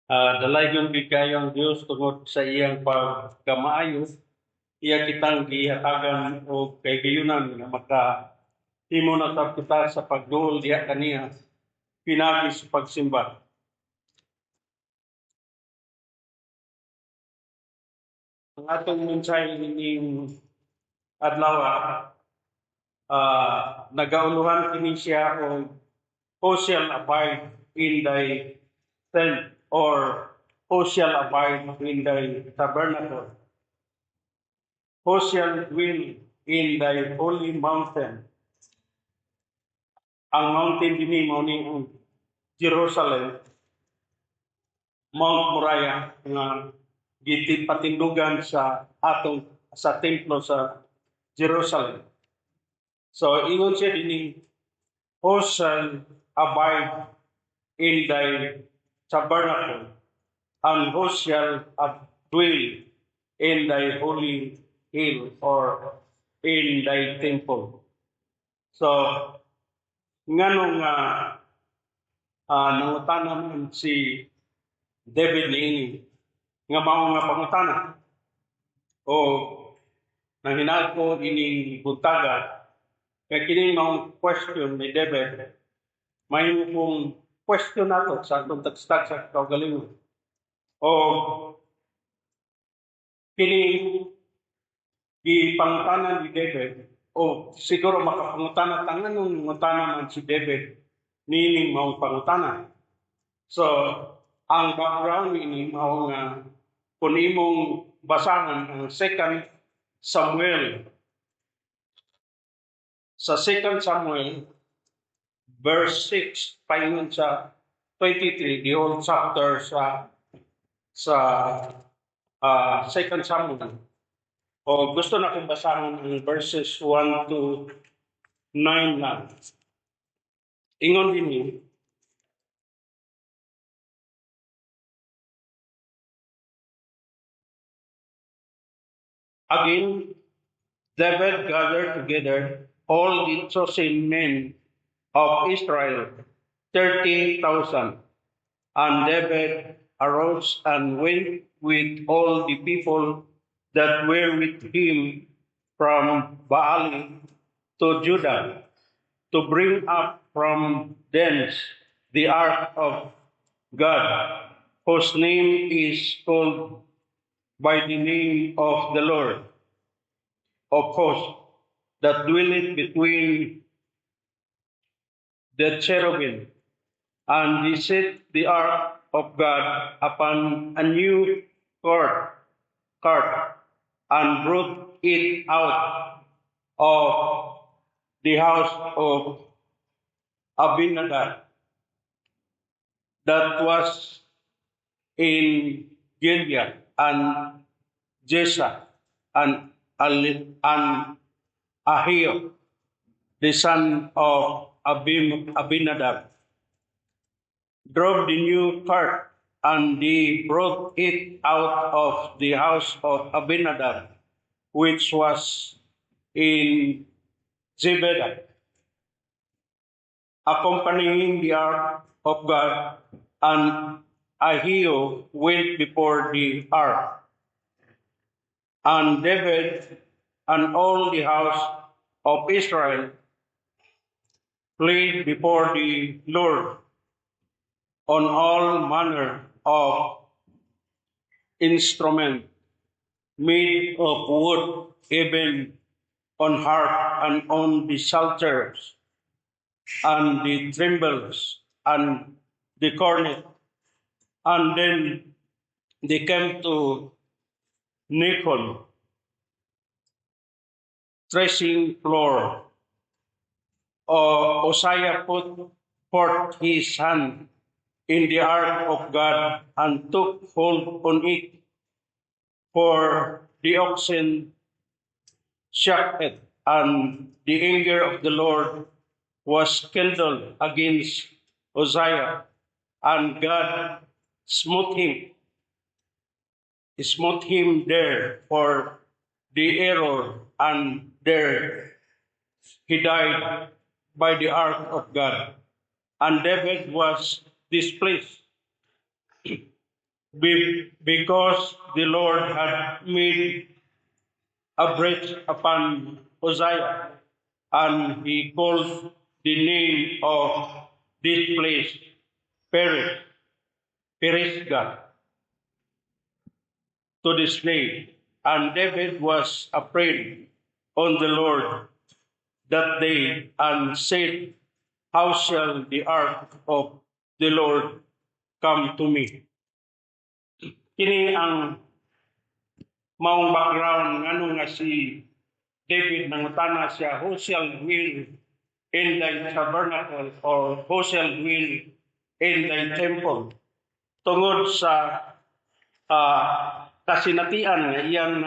Dalaygon gid kayo ang Dios tungod sa iyang pagkamaayo. Iya kitang gihatagan og kahigayunan nga maka himo na sab kita sa pagduol diha kaniya pinaagi sa pagsimba. Ang atong mensahe nining adlaw, nagauluhan kini siya og "Who shall abide in thy tent" or "Who shall abide in thy tabernacle? Who shall dwell in thy holy mountain?" Ang mountain dinhi mao ni ang Jerusalem, Mount Moriah nga gipatindugan sa atong sa templo sa Jerusalem. So ingon siya dinhi, "Who shall abide in thy tabernacle and who shall dwell in thy holy hill or in thy temple?" So ngano nga nangutana man si David niini nga mao nga pangutana? O nanghinaan ko ining buntaga kay kini maong question ni David mahimo kong question nato sa atong tagsa sa kaugalingon. O kini gipangutana ni David o siguro makapangutana ta nganong ngutana man si David niining maong pangutana. So ang background niini mao nga kung imong basahan ang Second Samuel, sa Second Samuel verse 6 paingon sa 23, the whole chapter sa Second Samuel. O gusto na kong basahan ang verses 1 to 9 lang. Ingon dinhi, "Again, David gathered together all the chosen men of Israel, 30,000. And David arose and went with all the people that were with him from Baale to Judah to bring up from thence the ark of God, whose name is called by the name of the Lord of hosts, that dwelleth between the cherubim. And he set the ark of God upon a new cart and brought it out of the house of Abinadab that was in Gibeah. And Jesse and Ahio, the son of Abinadab, drove the new cart, and they brought it out of the house of Abinadab, which was in Gibeah, accompanying the ark of God, and Ahio went before the ark. And David and all the house of Israel played before the Lord on all manner of instrument made of wood, even on harp and on the psalteries and the timbrels and the cornet. And then they came to Nacon, threshing floor. Uzziah put forth his hand in the ark of God and took hold on it, for the oxen shook it, and the anger of the Lord was kindled against Uzziah, and God smote him there for the error, and there he died by the ark of God. And David was displeased Because the Lord had made a breach upon Uzziah, and he called the name of this place Perez, Peresga, to this day. And David was afraid on the Lord that day and said, "How shall the ark of the Lord come to me?" Kini ang maong background ngano nga si David nangutana siya, "Who shall dwell in thy tabernacle?" or "Who shall dwell in thy temple?" Tungod sa kasinatian nga iyang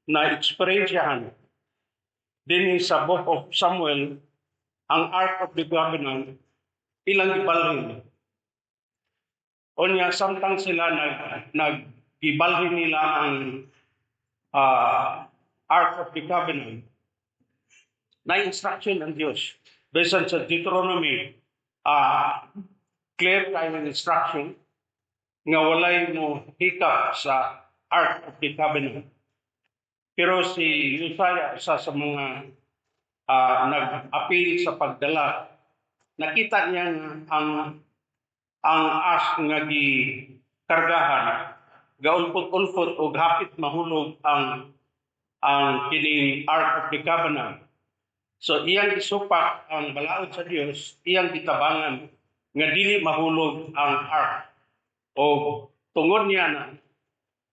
na eksperensyahan dinhi sa Book of Samuel, ang Ark of the Covenant ilang gibalhin. Unya samtang sila nag gibalhin nila ang Ark of the Covenant, na instruction ng Diyos. Based sa Deuteronomy, clear kayo ng instruction nga walay mo hikap sa Ark of the Covenant. Pero si Uzziah, isa sa mga nag-appeal sa pagdala, nakita niya nga ang as nga gikargahan gaulpot-ulpot og hapit mahulog ang kining Ark of the Covenant. So iyang isupak ang balaod sa Dios, iyang gitabangan nga dili mahulog ang ark. O tungod niya na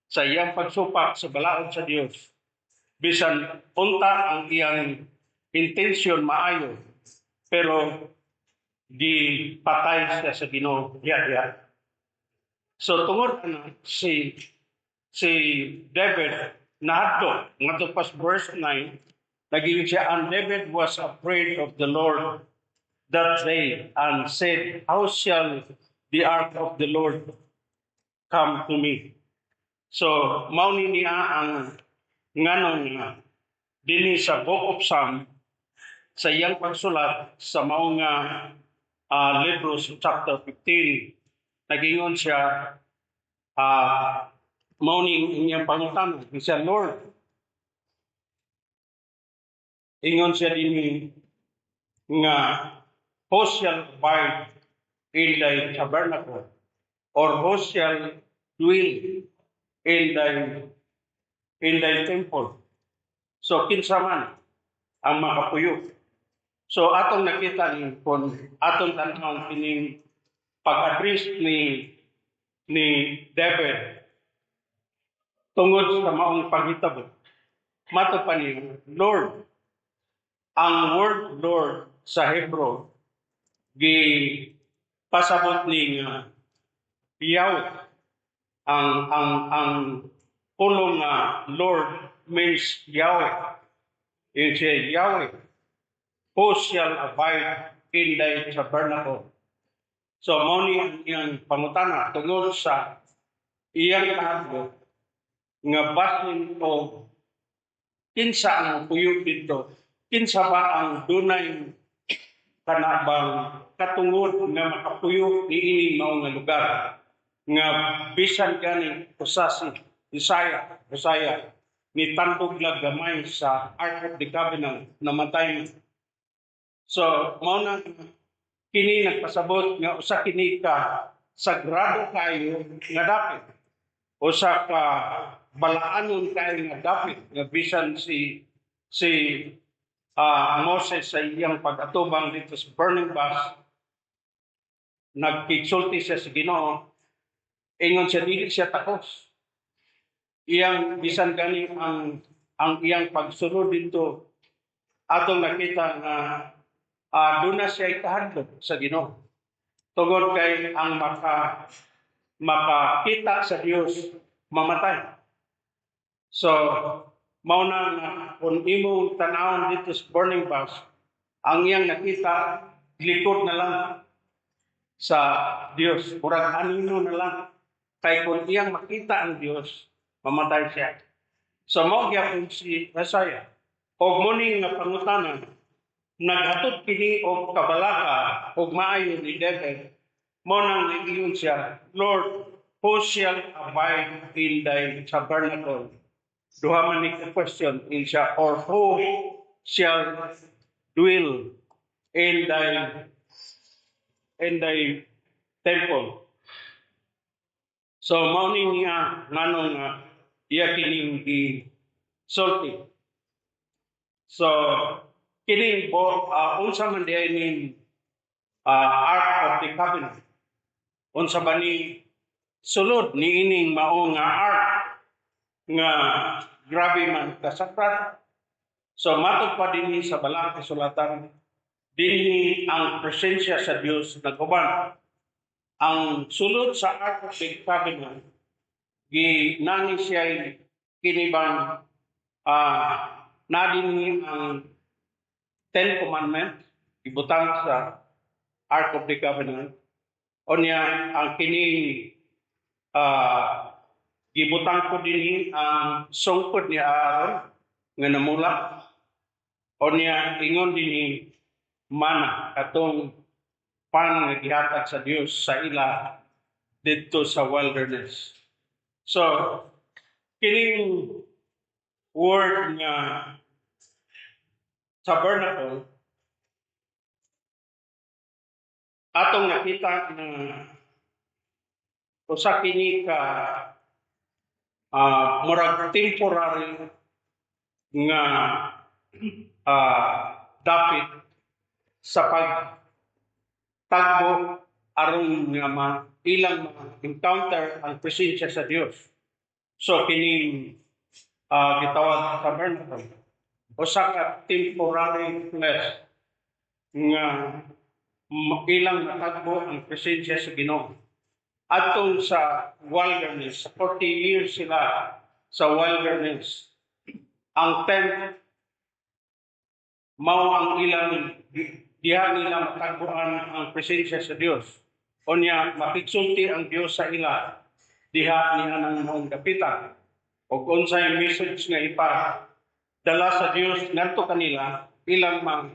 sa iyang pagsupak sa balaod sa Dios, bisan unta ang iyang intensyon maayo, pero gipatay siya sa Ginoo diha. So tungod ana si David nahadlok ngadto pas verse 9, naging siya, "And David was afraid of the Lord that day and said, 'How shall the ark of the Lord come to me?'" So mao ni niya ang nganong nga dinhi sa Book of Psalm, sa iyang pagsulat sa mao nga libro, sa chapter 15, nagingon siya, mao ni iyang pangutana siya, "Lord," ingon siya dinhi nga, "Who shall abide in thy tabernacle, or who shall dwell in thy temple?" So kinsa man ang makapuyo? So atong nakita ni kung atong tan-awon kining pag-address ni David tungod sa maong paghitabo. Mato pa ni Lord. Ang word Lord sa Hebrew gi pasabot ni nga Yahweh. Ang pulong nga Lord means Yahweh. Yun siya, "Yahweh, who shall abide in thy tabernacle?" So mao ni ang iyang pangutana tungod sa iyang kahadlok nga basin og kinsa ang puyo dito, kinsa ba ang dunay kana bang katungod nga makapuyo niini mao nga lugar nga bisan gani usa si Isaiah ni tandog lang gamay sa Ark of the Covenant, namatay. So mao na kini nagpasabot nga usa kini ka sagrado kayo nga dapit, usa ka balaanon kayo nga dapit nga bisan si Moses sa iyang pag-atubang dito sa burning bush, nagkigsulti siya sa Ginoo, ingon siya dili siya takos. Iyang bisan gani ang iyang pagsulod dito, atong nakita nga doon na siya ikahadlok sa Ginoo tungod kay ang makakita sa Dios mamatay. So mao na nga kung imong tan-awon dito sa burning bush, ang iyang nakita likod na lang sa Dios, murag anino na lang, kay kung iyang makita ang Dios, mamatay siya. So mao gyapon si Isaiah og muni nga pangutana naghatod kini og kabalaka og maayo ni David. Mao nang nag-ingon siya, "Lord, who shall abide in thy tabernacle?" "Who shall abide in thy tabernacle?" Duha man ni ka question siya, or "Who shall dwell in thy temple?" So mao ni niya ngano nga iya kining gisulti. So kining bo unsa man diay ning Ark of the Covenant? Unsa ba ni sulod ni ining mao nga ark nga grabe man kasakrat? So matod pa dinhi sa Balaang Kasulatan, dinhi ang presensya sa Dios nag-uban. Ang sulod sa Ark of the Covenant, gi nani siya kini bang na dinhi ang Ten Commandment ibutang sa Ark of the Covenant. Unya ang kining gibutang ko dinhi ang sungkod ni Aaron nga namula. Unya ingon dinhi mana, katong pan nga gihatag sa Dios sa ila didto sa wilderness. So kining word nga tabernacle, atong nakita na usa kini ka murag temporary nga dapit sa pagtagbo aron nga ma ilang ma-encounter ang presensya sa Dios. So kining gitawag tabernacle, usa ka temporary place nga ilang matagbo ang presensya sa Ginoo. Atong sa wilderness, 40 years sila sa wilderness. Ang tent mao ang ilang diha nila matagboan ang presensya sa Dios. Unya makigsulti ang Dios sa ila diha niya ng maong dapita. Og unsay message nga ipa dala sa Dios ngadto kanila, ilang mang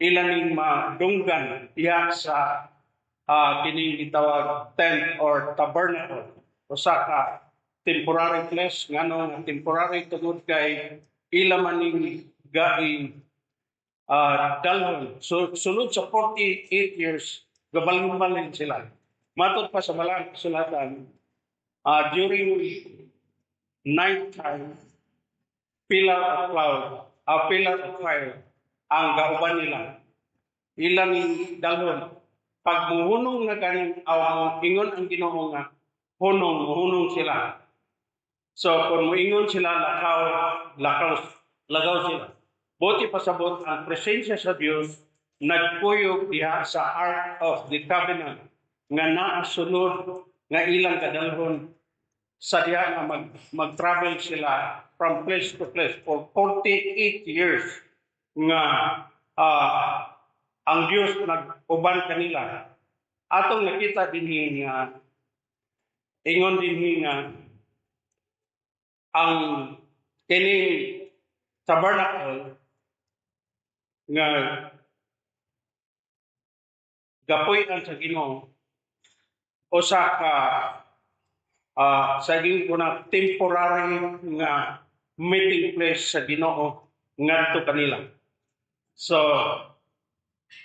ilang ning madunggan diha sa kining gitawag tent or tabernacle. Usa ka temporary place. Ngano nga temporary? Tungod kay ila man ning gai dalhon. So sulod sa 48 years, gabalin-balin sila. Matod pa sa Balaang Kasulatan, during night time, pillar of cloud, a pillar of fire ang gauban nila. Ilang dalhon. Pag muhunong na ganing aw ingon ang Ginoo nga hunong, muhunong sila. So kung muingon sila lakaw, lakaw, lakaw sila. Buot ipasabot, ang presensya sa Dios nagkuyog diha sa Ark of the Covenant nga naa sulod nga ilang kadalhon sa diha nga mag-travel sila from place to place for 48 years nga ang Dios nag-uban kanila. Atong nakita dinhi nga ingon dinhi nga ang kining tabernacle nga gapuy-an sa Ginoo, usa ka sa ko na temporary nga meeting place sa Ginoo ngadto kanila. So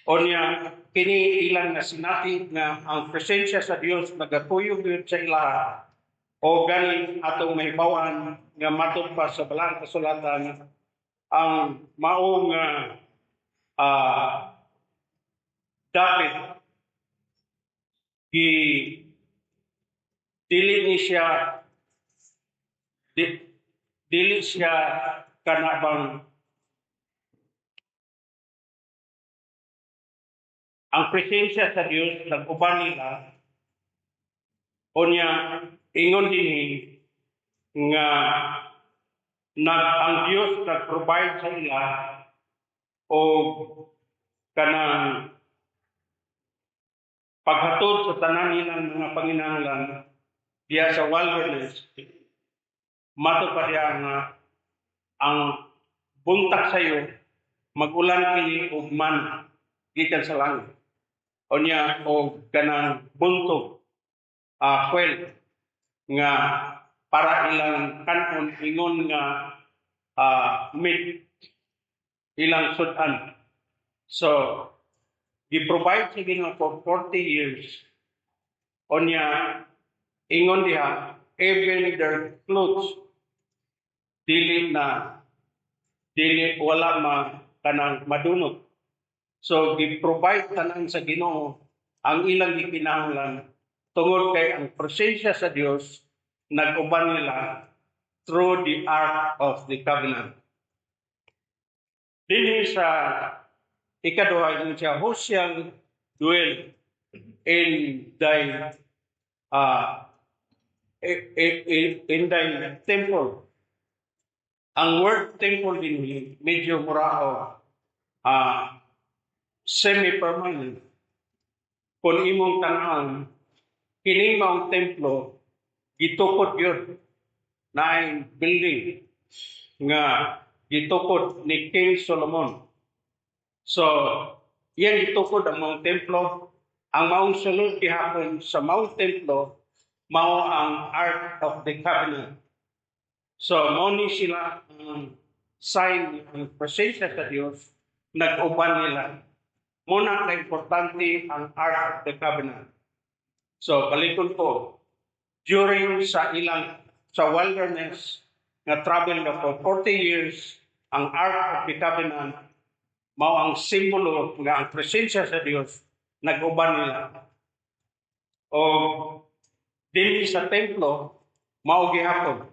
unya kini ilang nga sinati nga ang presensya sa Dios nagakuyog gyud sa ilaha. O gani atong mahibaw-an nga matod pa sa Balaang Kasulatan, ang mao nga dapit gi dili ni siya dili siya kana bang ang presensya sa Dios nag-uban nila. Unya ingon dinhi nga ang Dios nag-provide sa ila og kanang paghatod sa tanan nilang mga panginahanglan diha sa wilderness. Matod pa diha nga ang buntag sayo mag-ulan kini og man gikan sa langit. Unya og kanang buntog, quail. nga para ilang kanon, ingon nga meat, ilang sudan. So gi-provide sa Ginoo for 40 years. Onya ingon diha, even their clothes dili na dili wala ma kanang madunot. So gi-provide tanan sa Ginoo ang ilang gikinahanglan tungod kay ang presensya sa Dios nag-uban nila through the Ark of the Covenant. Dinhi sa ikaduha, ingon siya, "Who shall dwell in thy temple?" Ang word "temple" dinhi medyo mura og semi-permanent. Kung imong tan-awon, kining maong templo gitukod yun naay building nga gitukod ni King Solomon. So, iyang gitukod ang maong templo. Ang maong sulod gihapon sa maong templo, mao ang Ark of the Covenant. So, mao ni sila ang sign ng presensya sa Dios nag-uban nila. Muna ka importante ang Ark of the Covenant. So, balikon ko, during sa ilang sa wilderness nga travel na for 40 years, ang Ark of the Covenant mao ang simbolo nga ang presensya sa Dios nag-uban nila. O dinhi sa templo, mao gihapon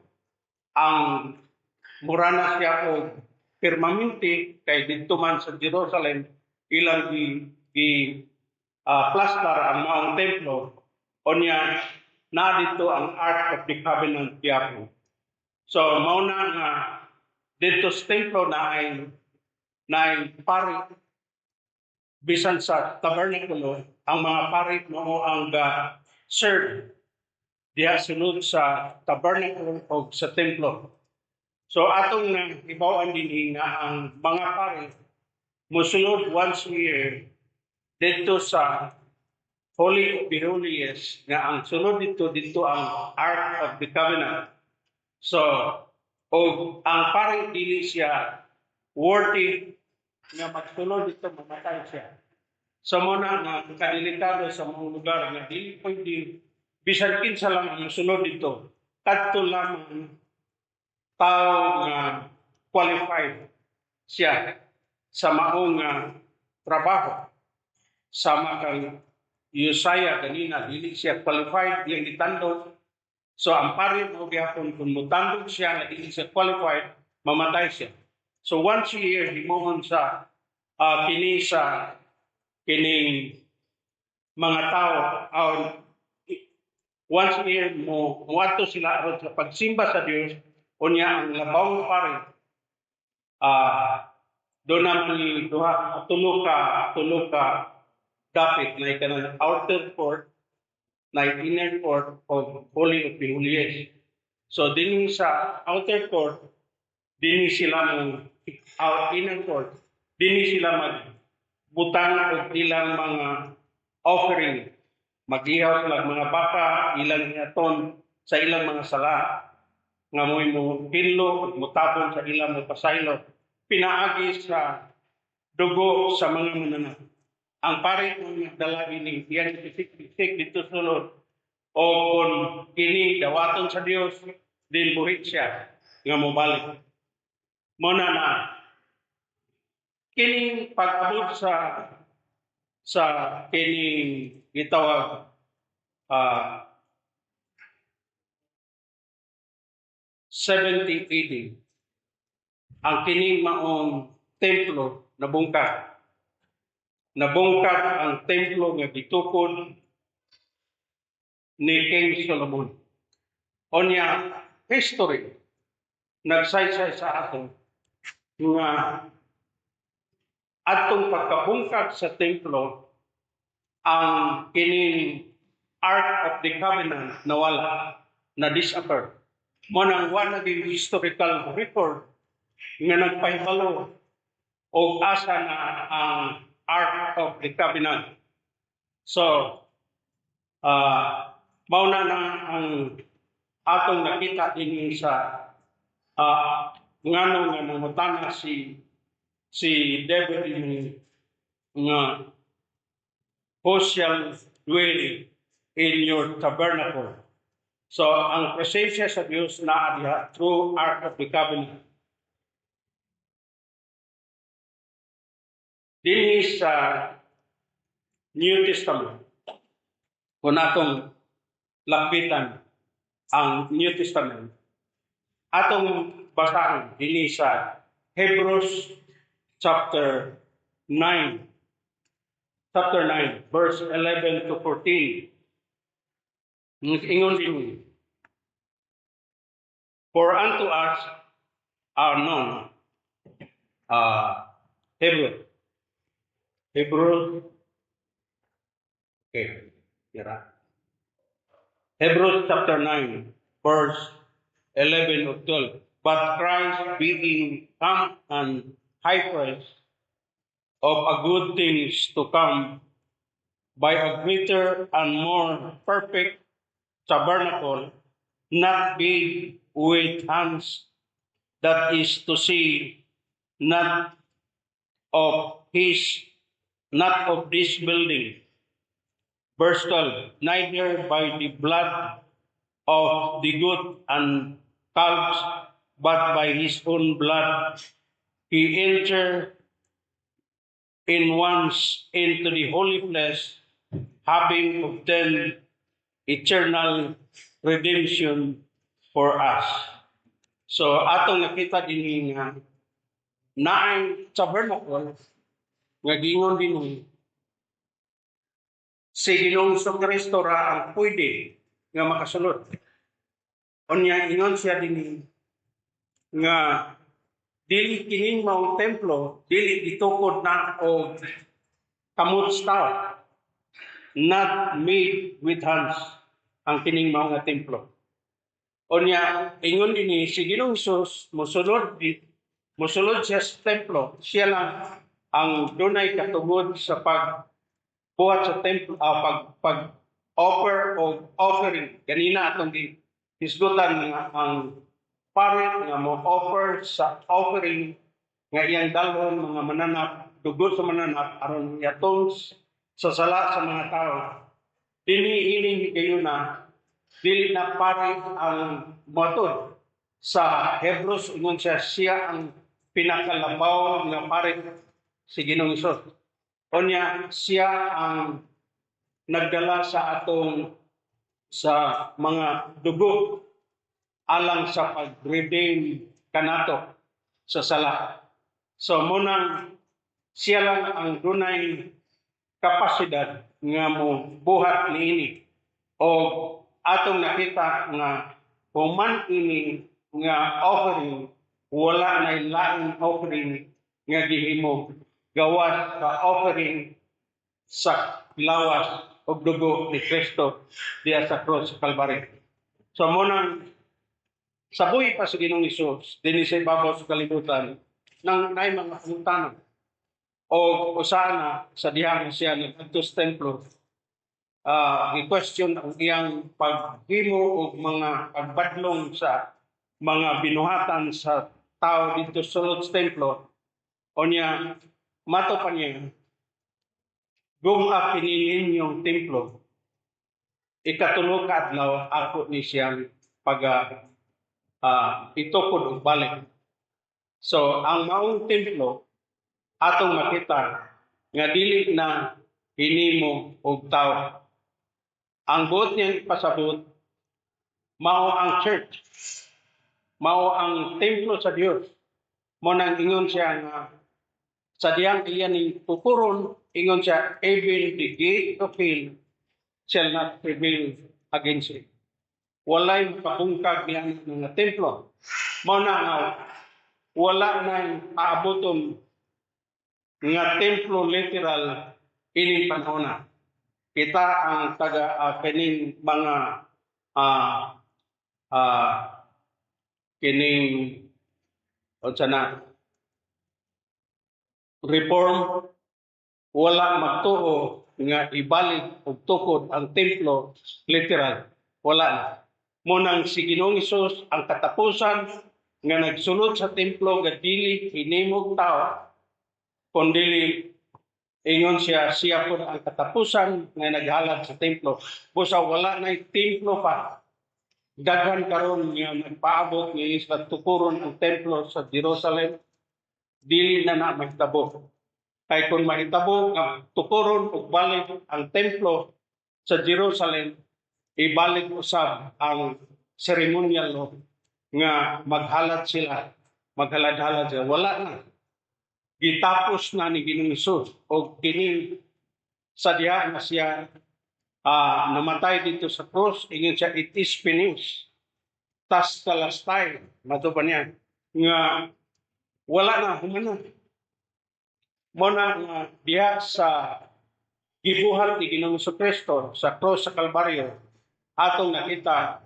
ang mura na siya og permanente kay didto man sa Jerusalem ilang gi plaster ang maong templo. Unya na dito ang Ark of the Covenant gihapon. So mao na nga dito sa templo na ay pari. Bisan sa tabernakulo, ang mga pari mao ang ga serve diha sunod sa tabernacle o sa templo. So atong na hibaw-an dinhi nga ang mga pari mosulod once a year dito sa Holy of the Holiest, nga ang sulod dito dito ang Ark of the Covenant. So og ang pari dili siya worthy nga magsulod dito, mamatay siya. So mo na nga kadelikado sa mga lugar nga dili pwede bisan kinsa lang ang sulod dito. Kadto lamang tao nga qualified siya sa maong nga trabaho. Sama kang Uzziah ganina, dili siya qualified, iyang gitandog. So ang pari mo gihapon, kung mutandog siya nga dili siya qualified, mamatay siya. So once a year himuon sa kini sa kining mga tao, once a year mo muadto sila aron sa pagsimba sa Dios. Unya ang labaw pari, do naman ni duha, tulo ka dapit na kanang outer court, na inner court of Holy of the Holiest. So dinhi sa outer court, dinhi sila mo out inner court, dinhi sila mag butang og ilang mga offering. Magihaw sila mga baka, ilang iaton sa ilang mga sala nga mo'y mo hinlo ug motabon sa ilang mo pasaylo pinaagi sa dugo sa mga mananap. Ang pari mo nagdala ini, iyang isik-isik dito sulod o kung kini dawaton sa Dios din, buhit siya nga mobalik. Mo na na kining pag-abot sa kining gitawag 70 AD, ang kining maong templo nabungkag. Nabungkag ang templo nga gitukod ni King Solomon. Onya history nagsaysay sa ato nga atong pagkabungkag sa templo, ang kining Ark of the Covenant nawala, na disappear. Mo nang wa naging historical record nga nagpahibalo og asa na ang Ark of the Covenant. So, mao na na ang Atong nakita dinhi sa ngano nga nangutana si David ini nga, "Who shall dwell in your tabernacle?" So ang presensya sa Dios naa diha through Ark of the Covenant. Dinhi sa New Testament, kung atong lakbitan ang New Testament, atong basahan dinhi sa Hebrews chapter 9, chapter 9 verse 11 to 14. Ingon din, "For unto us are known," Hebrew, okay, tira. Hebrews chapter 9, verse 11 of 12. "But Christ being come an high priest of a good things to come by a greater and more perfect tabernacle, not made with hands, that is to say, not of this building." Verse 12, "Neither by the blood of the goat and calves, but by his own blood, he entered in once into the holy place, having obtained eternal redemption for us." So atong nakita din nga naay tabernacle nga giingon din si Ginoong Kristo ra ang pwede nga makasulod. Unya ingon siya din nga dili kining maong templo, dili gitukod na og kamot sa tao. Not made with hands ang kining mao nga templo. Unya ingon dinhi si Ginoong Hesus mosulod siya sa templo, siya lang ang dunay katungod sa pagbuhat sa templo, pag pag offer og offering. Ganina atong gi hisgutan nga ang pare nga mo offer sa offering nga iyang dalhon mga mananap, dugo sa mananap aron iatong sa sala sa mga tao. Dinhi ining higayuna, dili na pare ang motud. Sa Hebrews, ingon siya, siya ang pinakalabaw nga pare, si Ginoong Hesus. Unya siya ang nagdala sa atong sa mga dugo alang sa pag-redeem kanato sa sala. So munang siya lang ang dunay kapasidad nga mo buhat niini. O atong nakita nga human ini nga offering, wala na laing offering nga gihimo gawas sa offering sa lawas og dugo ni Kristo diya sa cross sa Calvary. So munang sa buhi pa sa Ginoong Hesus dinhi sa ibabaw sa kalibutan nang nay mga pangutana o usana sa dihang siya nagkadto sa templo, i-question ang iyang paghimo og mga pagbadlong sa mga binuhatan sa tao didto sa sulod sa templo. Unya mato pa niya, "Gum-a kini ninyong templo, ikatulo ka adlaw ako ni siyang pag itukod og balik." So ang maong templo, atong makita nga dili na hinimo og tao. Ang buot niyang ipasabot, mao ang church, mao ang templo sa Dios. Mo nang ingon siya nga sa diyang iya ning kukuron, ingon siya, "Even the gate of hell shall not prevail against it." Walay makabungkag niya nga templo. Mao na nga wala na aaboton nga templo literal ining panahona. Kita ang taga kining mga kining unsa na reform, wala magtuo nga ibalik og tukod ang templo literal. Wala na. Mao nang si Ginoong Hesus ang katapusan nga nagsulod sa templo nga dili hinimog tao, kundili ingon siya, siya po ang katapusan nga naghalad sa templo. Busa wala na templo pa. Daghan karon nga nagpaabot nga isla tukuron ang templo sa Jerusalem, dili na na mahitabo. Kay kung mahitabo nga tukuron ug balik ang templo sa Jerusalem, ibalik usab ang ceremonial law nga maghalad sila, maghalad-halad sila. Wala na. Gitapos na ni Ginoong Hesus og kini sa diha nga siya namatay dito sa cross, ingon siya, "It is finished." Tetelestai, mato pa niya, nga wala na, human na. Mao na nga diha sa gibuhat ni Ginoong Kristo sa cross sa Kalbaryo, atong nakita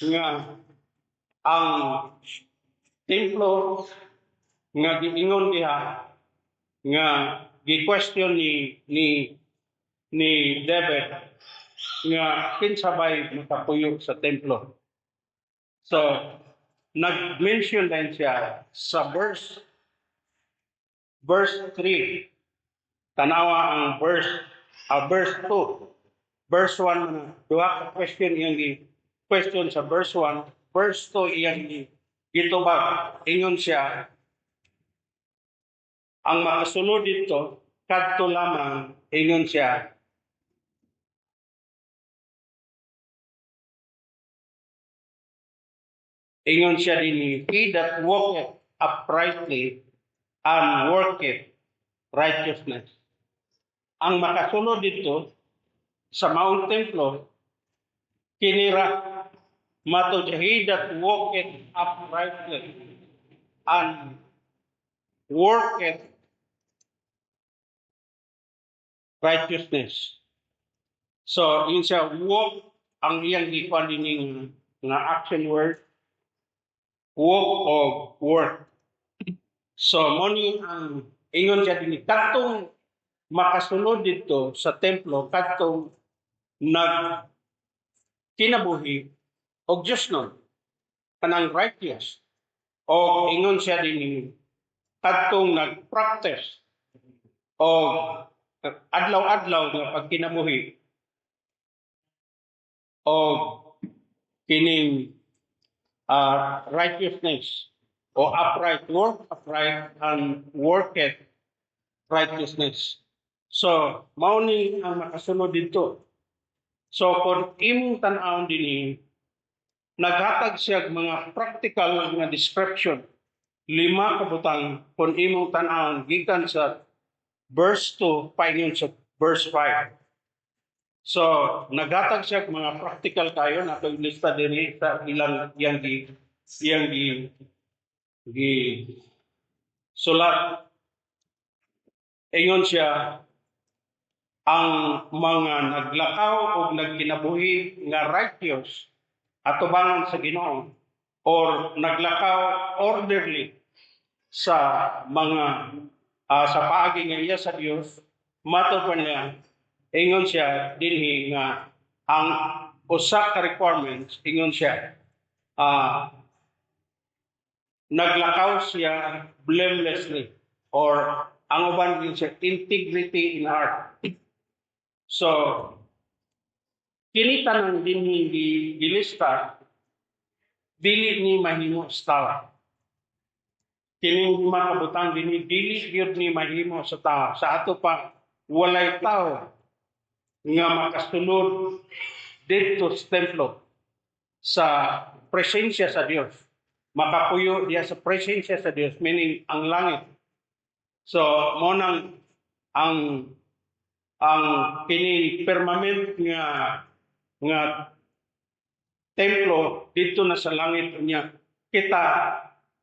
nga ang templo nga giingon diha nga gi-question ni David nga kinsa bay makapuyo sa templo. So nag-mention din siya sa verse 3. Tanawa ang verse 2. Verse 1 na duha ka question iyang gi question sa verse 1, verse 2 iyang gi gitubag. Ingon siya, ang makasunod dito kadto lamang, ingon siya, dinhi, "He that walketh uprightly and worketh righteousness." Ang makasunod dito sa maong templo kinira mato, "He that walketh uprightly and worketh righteousness." So, yun siya, walk, ang iyang gikuan dining nga action word, walk of work. So, mao ni ang ingon siya dinhi, kadtong makasunod dito sa templo, kadtong nag kinabuhi og Diyos nun, kanang righteous. O ingon siya dinhi, kadtong nag-practice og adlaw-adlaw nga pagkinabuhi og kining righteousness o upright, work upright and worketh righteousness. So, mao ni ang makasunod dito. So, kung imong tan-awon dinhi, naghatag siya og mga practical nga description. Lima ka butang kung imong tan-awon gikan sa verse 2 paingon sa verse 5. So, naghatag siya og mga practical kayo na ako'y lista diri sa ilang iyang gi sulat. Ingon siya, ang mga naglakaw o nagkinabuhi nga righteous atubangan sa Ginoo or naglakaw orderly sa mga sa paagi nga iya sa Dios, matod pa niya, ingon siya dinhi nga ang usa ka requirements, ingon siya, naglakaw siya blamelessly or ang uban din siya, integrity in heart. So kini tanan dinhi gilista, dili ni mahimo sa tawo. Kining lima ka butang dinhi, dili gyud ni mahimo sa tawo. Sa ato pa, walay tawo nga makasulod didto sa templo sa presensya sa Dios. Makapuyo diya sa presensya sa Dios, meaning ang langit. So mao nang ang kini permanent nga templo dito na sa langit niya, kita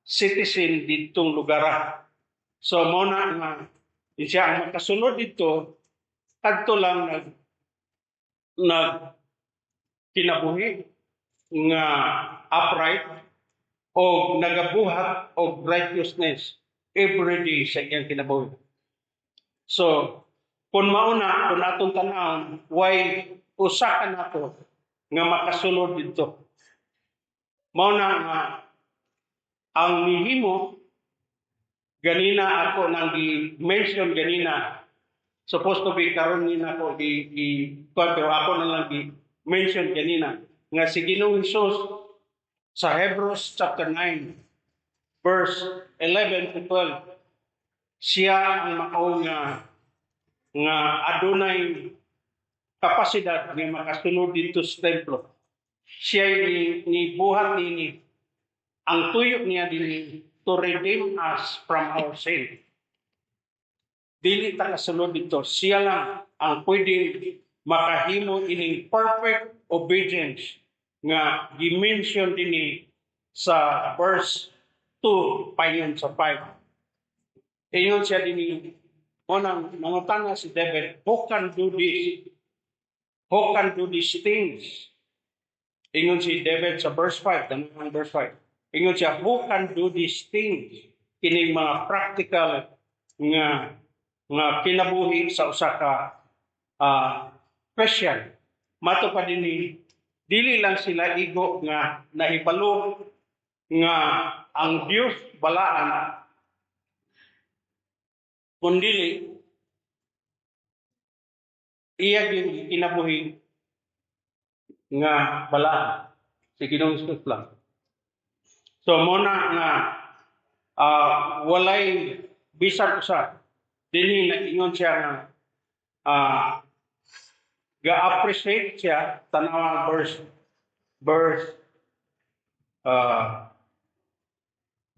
citizen ditong lugar. So mao na nga siya ang makasunod dito, kadto lang nag kinabuhi nga upright o nagabuhat og righteousness every day sa iyang kinabuhi. So, kung mauna, kung atong tan-awon, why usa ka nato nga makasulod dito. Mao na nga ang nihimo ganina, ako nang gi-mention ganina, supposed to be karon ni nako gi pero ako na lang gi-mention ganina nga si Ginoong Hesus sa Hebrews chapter 9 verse 11 to 12, siya ang mao nga adunay kapasidad nga makasulod didto sa templo. Siya ni buhat nini, ang tuyo niya dinhi to redeem us from our sin. Dili ta kasulod didto. Siya lang ang pwedeng makahimo ining perfect obedience nga gi-mention dinhi sa verse 2 payon sa 5. Ingon siya dinhi, mao nang nangutana si David, "Who can do this? Who can do these things?" Ingon si David sa verse 5, ang verse 5. Ingon siya, "Who can do these things?" Kining mga practical nga kinabuhi sa usa ka Christian. Mato pa dinhi, dili lang sila igo nga nahibalo nga ang Dios balaan, kundili iya gyud kinabuhi nga balaan, si Ginoong Hesus lang. So mao na nga walay bisan usa dinhi. Nag-ingon siya nga ga-appreciate siya. Tanawa verse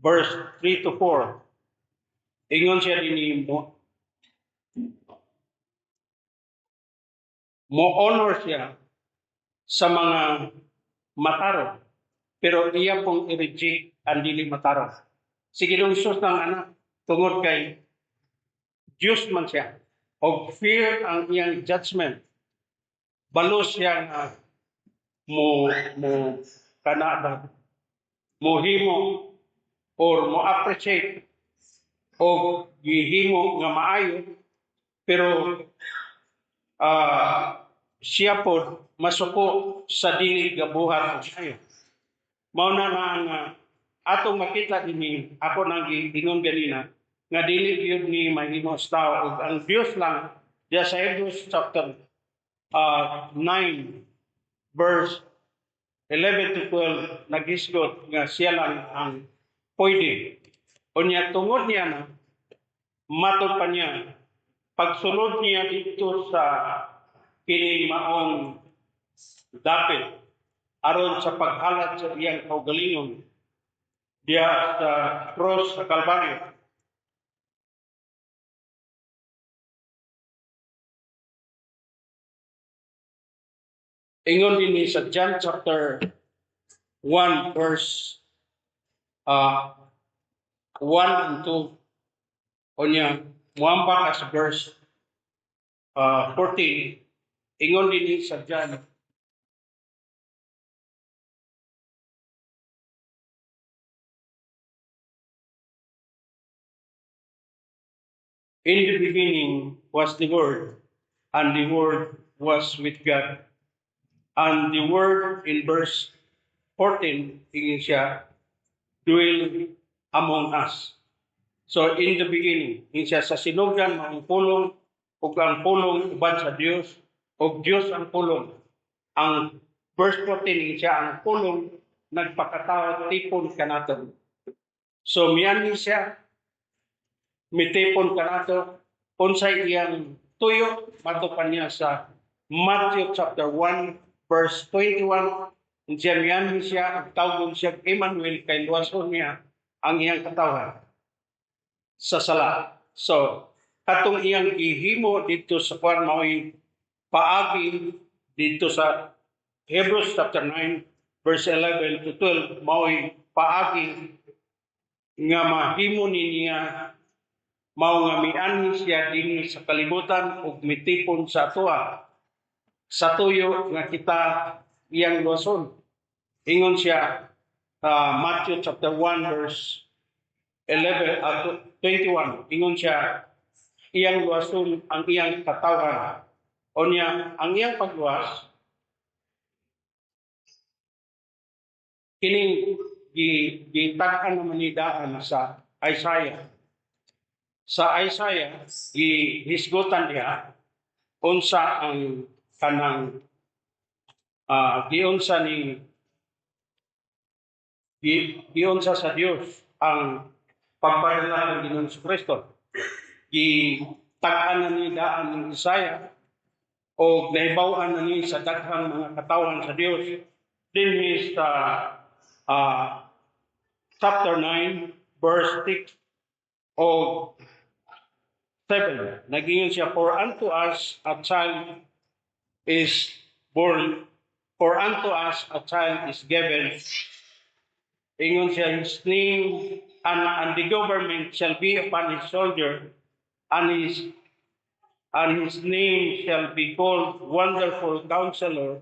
3 to 4. Ingon siya dinhi, mo honor siya sa mga matarong pero iya pong i-reject ang dili matarong. Si Ginoong Hesus ng anak, tungod kay Diyos man siya og fair ang iyang judgment, balo siya nga mo kana ba, mo himo or mo appreciate o gihimo nga maayo, pero siya pod masuko sa dili gabuhat og maayo. Mao na nga ang atong makita dinhi, ako nang giingon ganina nga dili gyud ni mahimo sa tao ug ang Dios lang diya sa Hebrews chapter 9 verse 11 to 12 naghisgot nga siya lang ang pwede. Unya tungod niya na matod pa niya, pagsulod niya dito sa kini maong dapit aron sa paghalat sa iyang kaugalingon diya sa cross sa Kalbaryo. Ingon din sa John chapter 1 verse 1 and 2. Unya muamba ka sa verse 14. Ingon din sa John, "In the beginning was the Word, and the Word was with God. And the Word," in verse 14, ingon siya, "dwell among us." So in the beginning, ingon siya, sa sinugdan ang pulong, ug ang pulong uban sa Dios, ug Dios ang pulong. Ang verse 14, ingon siya, ang pulong nagpakatao tipon kanato. So mianhi siya, mitipon kanato. Unsay iyang tuyo? Mato pa niya sa Matthew chapter 1 verse 21, siya mianhi siya ug tawgon siya Emmanuel kay luwason niya ang iyang katawhan sa sala. So katong iyang gihimo didto sa kwan mao'y paagi didto sa Hebrews chapter 9 verse 11 to 12, mao'y paagi nga mahimo ni niya mao nga mianhi siya dinhi sa kalibutan ug mitipon sa atoa sa tuyo nga kita iyang luwason. Ingon siya Matthew chapter 1 verse 11 21, ingon siya iyang luwason ang iyang katawhan. Unya ang iyang pagluwas Kining gitag-an naman ni daan sa Isaiah. Sa Isaiah, gihisgutan diha unsa ang kanang giunsa ni giunsa sa Dios ang pagpadala ng Ginoong Kristo. Gitag-an na ni daan ng Isaiah o nahibaw-an na ni sa daghang mga katawhan sa Dios dinhi sa chapter 9 verse 6 o 7. Nag-ingon siya, "For unto us a child is born, for unto us a child is given." Ingon siya, "His name, and the government shall be upon his shoulder, and his name shall be called Wonderful Counselor,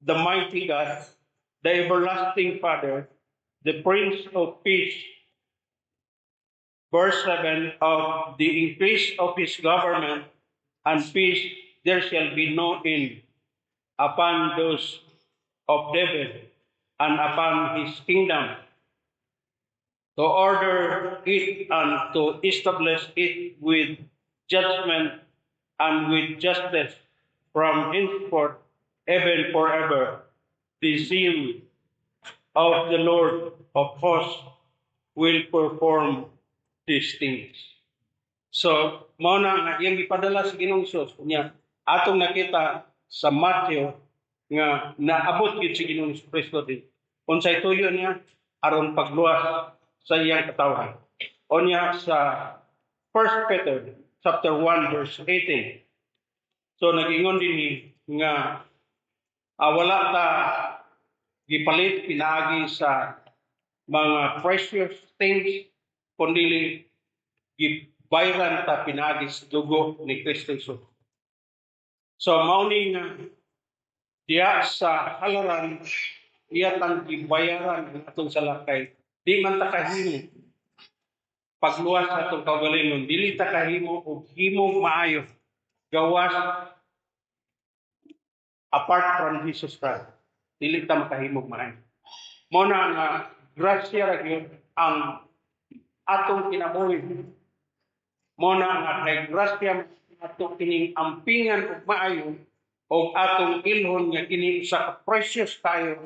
the Mighty God, the Everlasting Father, the Prince of Peace." Verse 7, "Of the increase of his government and peace there shall be no end upon those of David and upon his kingdom, to order it and to establish it with judgment and with justice from henceforth, even forever. The zeal of the Lord of hosts will perform these things." So, mao na nga iyang gipadala sa Ginoong Hesus niya atong nakita sa Matthew nga naabot gyud si Ginoong Kristo din. Unsay tuyo niya? Aron pagluwas sa iyang katawhan. Unya sa 1 Peter chapter 1 verse 18. So nag-ingon din nga wala ta gipalit pinaagi sa mga precious things, kundi gibayran ta pinaagi sa dugo ni Kristo Jesus. So mao ni nga diya sa halaran iya tang gibayaran ang atong sala kay di man ta kahimo pagluwas sa atong kaugalingon, dili ta kahimo og himong maayo gawas, apart from Jesus Christ, dili ta makahimog maayo. Mao na nga grasya ra gyud ang atong kinabuhi. Mao na nga kay grasya ato kining ampingan og maayo og atong ilhon nga kini usa ka precious kayo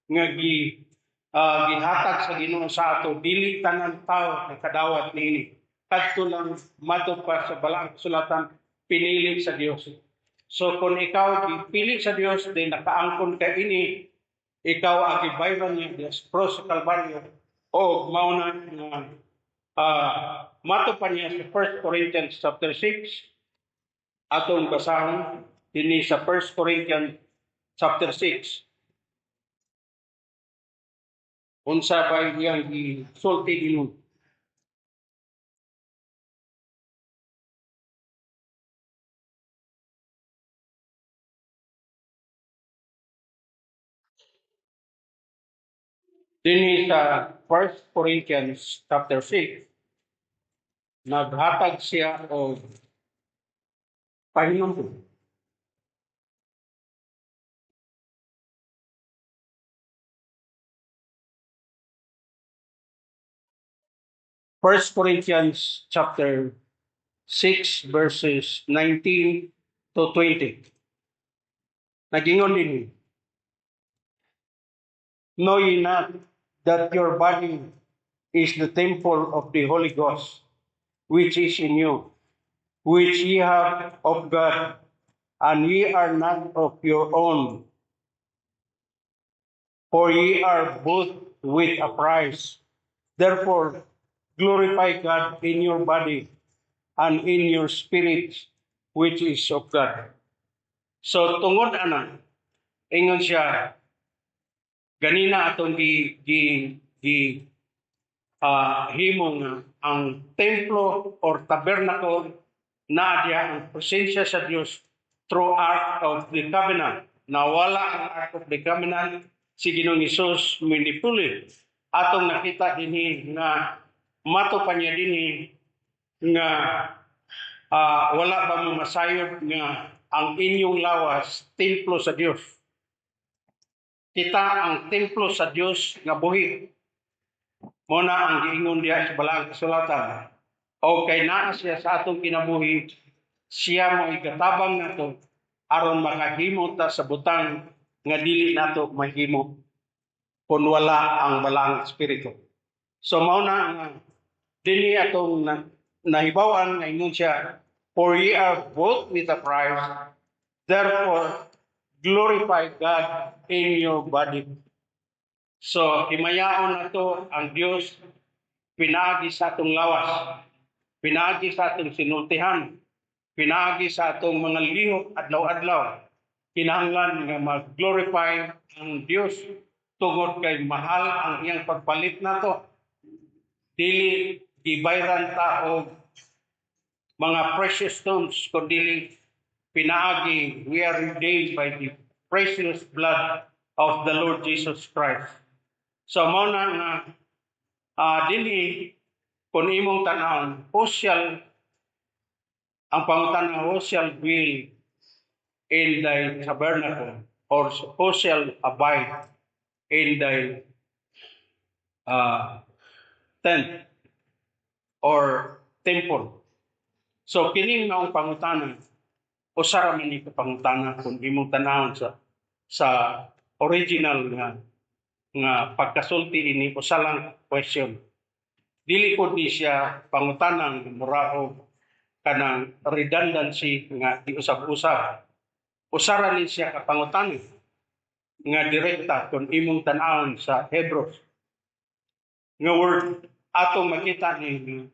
nga gihatag sa Ginoo sa ato. Dili tanan tao nakadawat niini, kadto lang, matud pa sa Balaang Kasulatan, pinili sa Dios. So kung ikaw gipili sa Dios, din nakaangkon ka ini, ikaw ang gibayran niya diya sa cross sa Kalbaryo. O mao na nga matud pa niya sa 1 Corinthians chapter 6. Atong basahon dinhi sa 1 Corinthians chapter 6 unsa ba iyang gisulti dinhi. Dinhi sa 1 Corinthians chapter 6, naghatag siya og pahinumdum. 1 Corinthians chapter 6 verses 19 to 20. Nag-ingon din, "Know ye not that your body is the temple of the Holy Ghost, which is in you, which ye have of God, and ye are not of your own? For ye are bought with a price. Therefore, glorify God in your body and in your spirit, which is of God." So, tungod ana, ingon siya, ganina atong gi gi gi himo nga ang templo or tabernacle na diya ang presensya sa Dios through Ark of the Covenant. Nawala ang Ark of the Covenant, si Ginoong Hesus minipuli. Atong nakita dinhi nga matud pa niya dinhi nga wala ba mo masayod nga ang inyong lawas templo sa Dios? Kita ang templo sa Dios nga buhi. Mao na ang giingon diha sa Balaang Kasulatan. O kay naa siya sa atong kinabuhi, siya mo ikatabang nato aron makahimo ta sa butang nga dili nato mahimo kung wala ang Balaang Espiritu. So mao na nga dinhi atong nahibaw-an nga ingon siya, "For ye are bought with a price, therefore glorify God in your body." So himayaon nato ang Dios pinaagi sa atong lawas, pinaagi sa atong sinultihan, pinaagi sa atong mga lihok adlaw-adlaw. Kinahanglan nga mag-glorify ang Dios tungod kay mahal ang iyang pagpalit nato. Dili gibayran ta og mga precious stones, kundi pinaagi, we are redeemed by the precious blood of the Lord Jesus Christ. So mao na nga dinhi kung imong tan-awon, who shall, ang pangutana, "Who shall dwell in thy tabernacle?" or "Who shall abide in thy tent or temple?" So kining maong pangutana, usa ra man ni ka pangutana kung imong tanawon sa original nga pagkasulti ini, usa lang question. Dili pud ni siya pangutanang mura og kanang redundancy nga giusab-usab. Usa ra ni siya ka pangutana nga direkta kung imong tan-awon sa Hebrews nga word, atong makita ni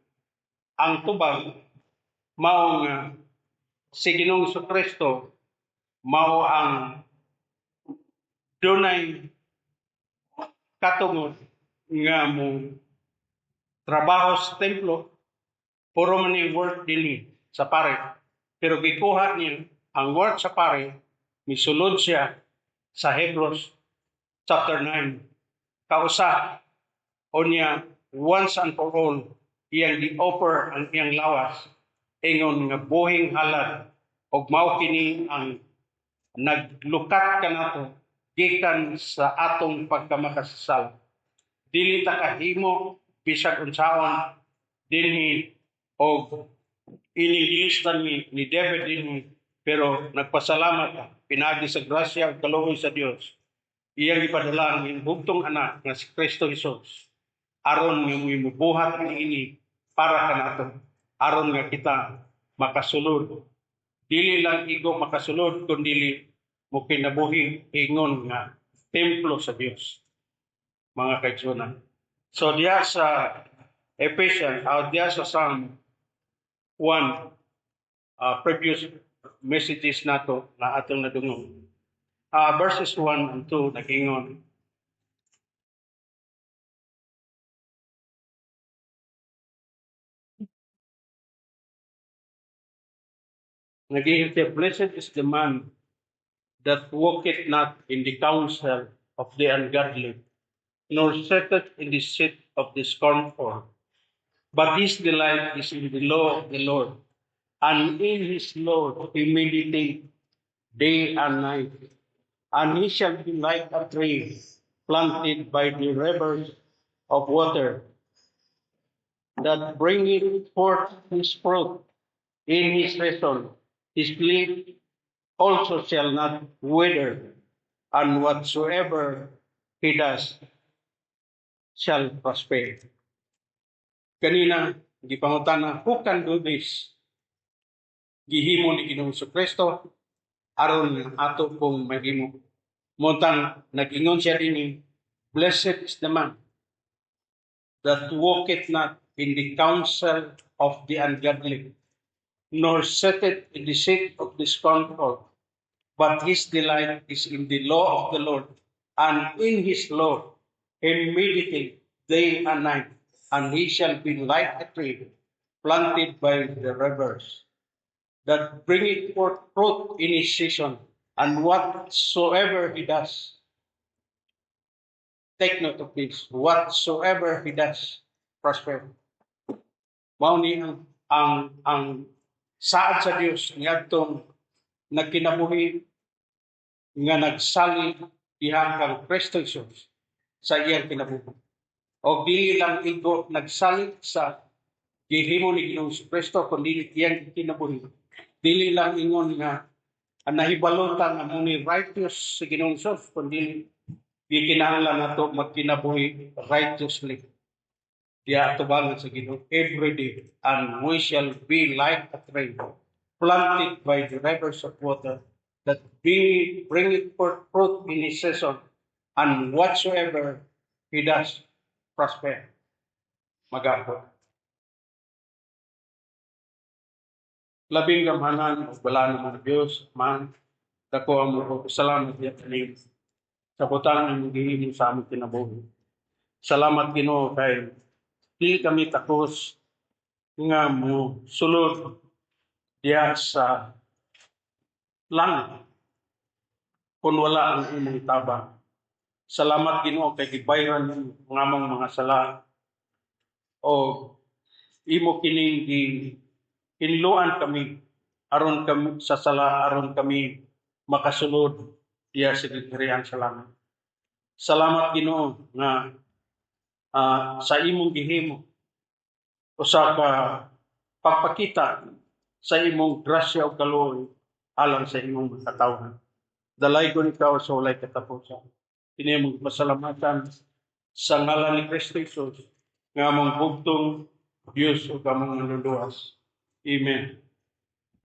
ang tubag mao nga si Ginoong Kristo mao ang dunay katungod nga mo trabaho sa templo. Puro man ni work dinhi sa pare, pero gikuha niya ang work sa pare, misulod siya sa Hebrews chapter 9 kausa. Unya once and for all iyang gi-offer ang iyang lawas ingon nga buhing halad, ug mao kini ang naglukat kanato gikan sa atong pagkamakasasala. Dili ta kahimo bisag unsaon dinhi og ining gilistan ni David dinhi, pero nagpasalamat ta pinaagi sa grasya ug kaluoy sa Dios, iyang gipadala ang iyang bugtong anak nga si Kristo Jesus aron nga mubuhat niini para kanato, aron nga kita makasulod, dili lang igo makasulod kundi mo kinabuhi ingon nga templo sa Dios, mga kaigsuonan. So diya sa Ephesians, diya sa Psalm 1, previous messages nato na atong nadungog. Verses 1 and 2 nagingon, nagingon siya, "Blessed is the man that walketh not in the counsel of the ungodly, nor sitteth in the seat of the scornful. But his delight is in the law of the Lord, and in his law he meditate day and night. And he shall be like a tree planted by the rivers of water, that bringeth forth his fruit in his season. His leaf also shall not wither, and whatsoever he does shall prosper." Kanina, gipangutana, "Who can do this?" Gihimo ni Ginoong Kristo aron nga ato pong mahimo. Mao tang nag-ingon siya dinhi, "Blessed is the man that walketh not in the counsel of the ungodly, nor sitteth in the seat of the scornful, but his delight is in the law of the Lord, and in his law he meditate day and night, and he shall be like a tree planted by the rivers, that bringeth forth fruit in his season, and whatsoever he does." Take note of this. "Whatsoever he does, prosper." Mao ni ang saad sa Dios niadtong nagkinabuhi nga nagsalig diha kang Kristo Jesus sa iyang kinabuhi. O dili lang igo nagsalig sa gihimo ni Ginoong Kristo, kundi iyang kinabuhi. Dili lang ingon nga ang nahibalo ta nga mo ni righteous si Ginoong Jesus, kundi gikinahanglan nato magkinabuhi righteously. Diha atubangan sa Ginoo every day, and we shall be like a tree planted by the rivers of water that be bringeth forth fruit in his season, and whatsoever he does prosper. Mag-ampo. Labing gamhanan ug balaan nga Dios, man, dako ang mga salamat diya kanimo sa butang ang gihimo sa among kinabuhi. Salamat, Ginoo, kay dili kami takos nga mo sulod diha sa langit kung wala ang imong tabang. Salamat, Ginoo, kay gibayran nimo ang among mga sala o imo kining gi hinluan kami aron kami sa sala, aron kami makasulod diha sa gingharian sa langit. Salamat, Ginoo, nga sa imong gihimo usa ka pagpakita sa imong grasya ug kaluoy alang sa imong mga katawhan. Dalaygon ikaw sa walay katapusan. Kini among pasalamatan sa ngalan ni Kristo Jesus nga among bugtong Dios ug among Manluluwas. Amen.